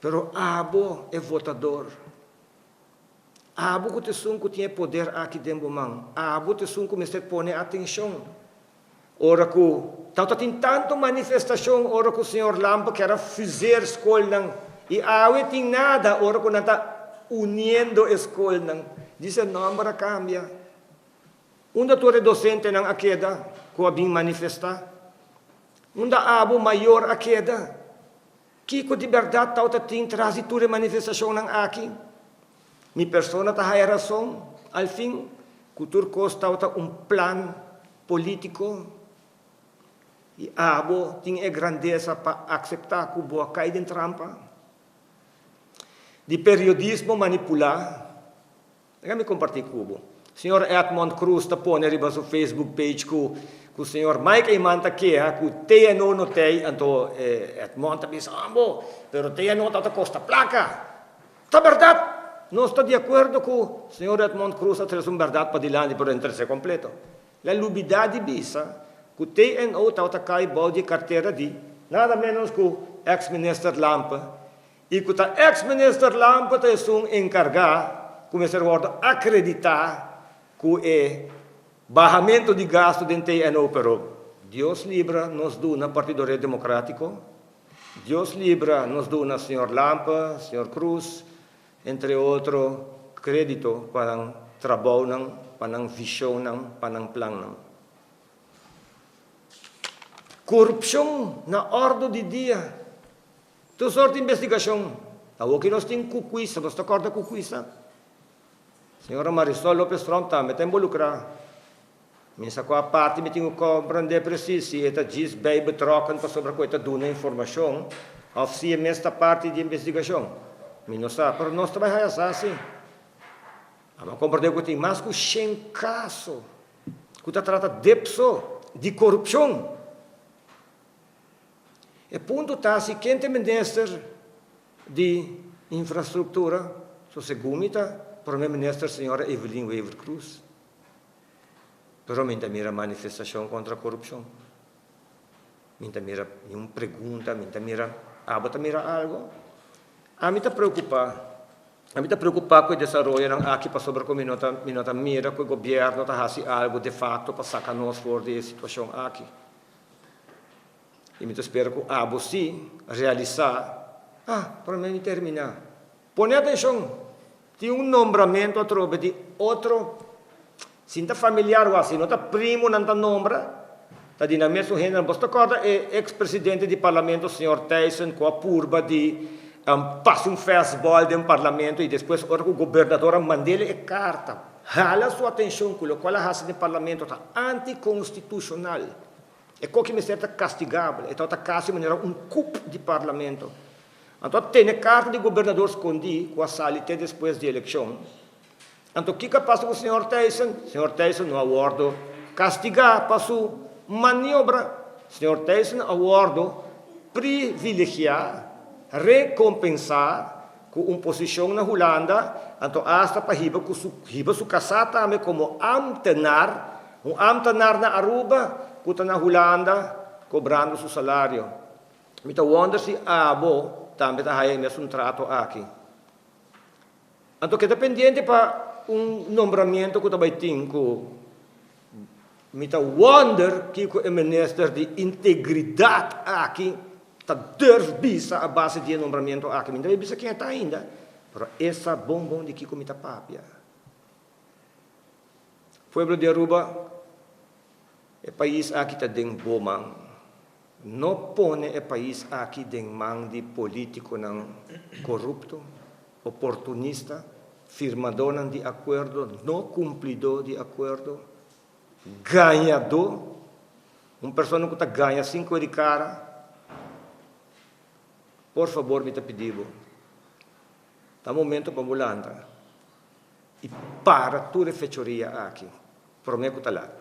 Pero abo e votador. Abo ku ta esun ku tin e poder aki den bo man. Abo ta esun ku mester pone atenshon. Ora ku tabata tin tantu manifestashon ora ku señor Lampe kier a fuseer skolnan i awe tin nada ora ku nan ta uniendo e skolnan. Djis e nòmber a kambia. Unda tur e dosentenan a keda ku a bin manifestá? Unda abo mayor a keda? Kiko di bèrdat tabata tin tras di tur e manifestashonnan aki? Mi persona ta haya rason, al fin, ku tur kos tabata un plan polítiko? I abo tin e grandesa pa akseptá ku bo a kai den trampa di periodismo manipulá? Laga mi kompartí ku bo. Señor Edmond Croes ta pone riba su Facebook page ku ku señor Mike Eman ta keha ku TNO no tei, anto Edmond ta bisa, Ambo, pero TNO ta ta kosta plaka. Ta bèrdat! Nos ta di akuerdo ku señor Edmond Croes a trese un bèrdat padilanti, pero e no trese kompleto. El a lubidá di bisa ku TNO tabata kai bou di e kartera di nada ménos ku eks minister Lampe I ku ta ex minister Lampe ta esun enkargá ku mester wòrdu akreditá ku e bahamentu di gastu den TNO pero Dios libra nos duna Partido Red Demokratiko, Dios libra nos duna señor Lampe, señor Croes, entre otro kredito pa nan trabounan, pa nan vishonnan, pa nan plannan. Korupshon na òrdu di dia. Tur sort di investigashon. Awoki nos tin Kukuisa, nos ta kòrda Kukuisa? Señora Marisol Lopez Tromp tambe ta involukrá. Mi sa kua parti mi tin ku komprendé presis, si e ta djis bij betrokken pasobra ku e ta duna informashon òf si e mes ta parti di investigashon. Mi no sa, pero nos ta bai haya sa si. Amo a komprendé ku tin mas ku shen kaso ku ta trata depso di korupshon. E punto ta si ken ta e minister di infrastructura, so segun mi ta prome minister señora Evelyn Wever Croes. Pero mi ta mira manifestacion contra corupcion. Mi ta mira niun pregunta, mi ta mira, abo ta mira algo? Ami ta preocupa, ami ta preocupa cu e desaroyonan aki pasobra cu mi no ta mi no ta mira cu e gobierno ta haci algo de facto pa saca nos for di e situacion aki. I mi ta spera ku abo sí realisá. Ah, promé mi terminá. Pone atenshon! Tin un nombramentu atrobe di otro, sin ta familiar o asi, no ta primo nan ta nombra, ta di nan mesun hendenan. Bos ta kòrda e eks presidente di parlamento señor Thijssen ku a purba di pasa un fastball den parlamento i despues ora ku gobernador a mand'el e karta hala su atenshon ku lokual a hasi den parlamento ta antikonstitushonal. E koki mester ta kastigabel, e tabata kasi manera un coup di parlamento. Anto a tene karta di gobernador skondí ku a sali te despues di elekshon. Anto kiko a pasa ku señor Thijssen? Señor Thijssen no a wòrdu kastigá pa su maniobra. Señor Thijssen a wòrdu privilegiá, rekompensá ku un posishon na Hulanda, anto asta pa hiba ku su hiba su kasá tambe komo ámtenar, un ámtenar na Aruba ku ta na Hulanda kobrando su salario. Mi ta wonder si abo tambe ta haya e mesun trato aki. Anto keda pendiente pa un nombramiento ku ta bai tin ku mi ta wonder kiko e minister di integridat aki ta durf bisa a base di e nombramiento aki. Mi no ta bai bisa ken e ta ainda, pero e sa bon bon di kiko mi ta papia. Pueblo di Aruba, e pais aki ta den bo man. No pone e pais aki den man di politiconan corupto, oportunista, firmadornan di acuerdo, no cumplidor di acuerdo, gañador, un persona cu ta gaña sin coe di cara. Por fabor mi ta pidi bo, ta momento pa bo lanta y para tur e fechoria aki, prome cu ta laat.